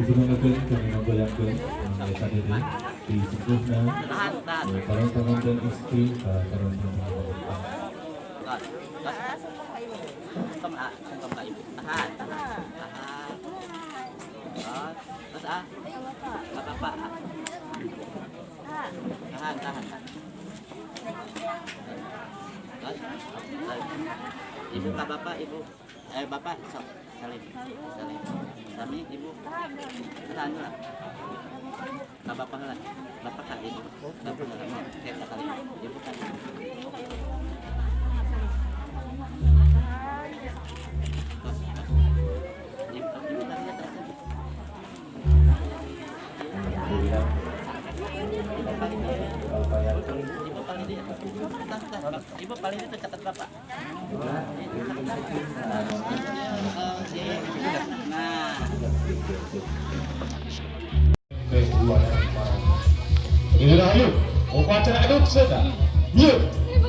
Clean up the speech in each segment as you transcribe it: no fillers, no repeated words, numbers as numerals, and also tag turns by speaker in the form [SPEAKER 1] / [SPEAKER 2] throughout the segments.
[SPEAKER 1] Disumanggakeun kami ngagoyangkeun anu dede di sepuhna
[SPEAKER 2] Tahan, tahan.
[SPEAKER 1] Calon pengantin istri ka calon pengantin.
[SPEAKER 2] Tos, tos. Sungkem ah, sungkem ka ibu. Tahan, tahan. Tahan. Tos, tos ah. Ka bapak ah. Tahan, tahan. Tos. Tos. Ibu ka bapak, ibu. Eh, bapak sok salim. Salim. Sami ibu. Tahan lah. Ka bapak lah. Bapak ka ibu. Bapak lah. Kayak kali. Ibu ka ibu. Tos, tos. Ibu, ibu ka dieu, tos.
[SPEAKER 1] Alhamdulillah.
[SPEAKER 2] Ibu paling dia.
[SPEAKER 1] Upayakeun
[SPEAKER 2] Ibu paling dia. Tos, tos. Ibu paling itu catat bapak. Nah.
[SPEAKER 3] Rahayu, upacara aduk sedang. Yuk,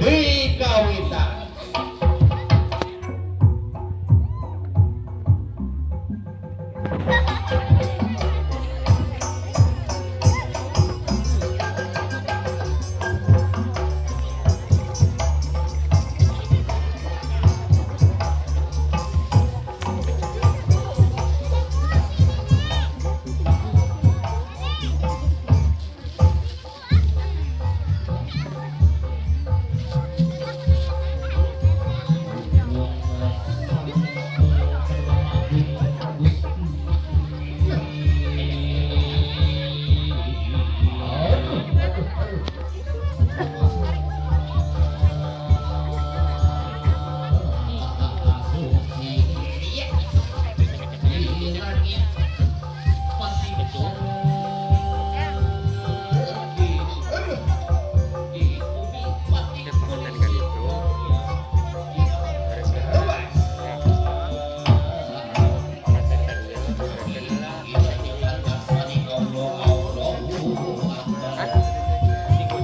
[SPEAKER 3] di kawitan.
[SPEAKER 4] Pengantin kan itu harus ya pengantin kan dia pengantin. Hah? Ikut.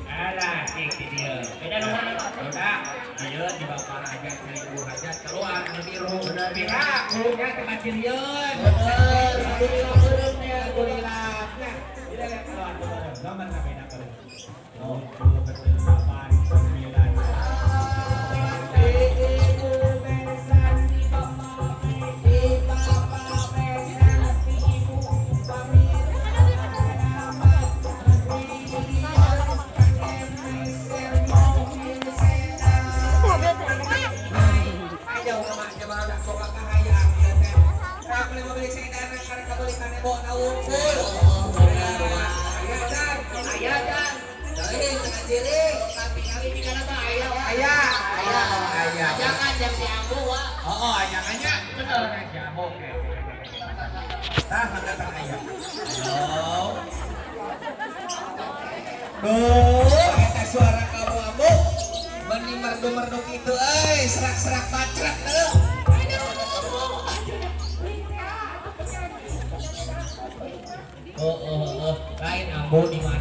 [SPEAKER 5] Alah, cik di dieu. Beda nomor udah. Ayo di bapak hajat ibu hajat keluar nu biru. Bener pihak, nya teh kacirieun. Bener, gorila beureum nya, gorila. Nah, tidak lihat keluar keluar. Gambar na beda keluar. Oh, 8, 9. Ibu besan, di bapak besan, di ibu pamit. Ayo mak coba udah boga kahayang ieu teh. Rek beli mobil sedan karek kabeli kanebo na wungkul. Aya can, aya can. Teuing tengah ciring, katingali di kana mah aya aya. Aya, aya. Jangan jam si Ambu wa. Oh, ajangannya bener si Ambu. Tah mangga tah aya. Ayo. Duh, eta suara kamu Ambu. Meni merdu-merdu kitu euy, serak-serak bacrak teu. Oh, oh, oh, lain Ambu di mana?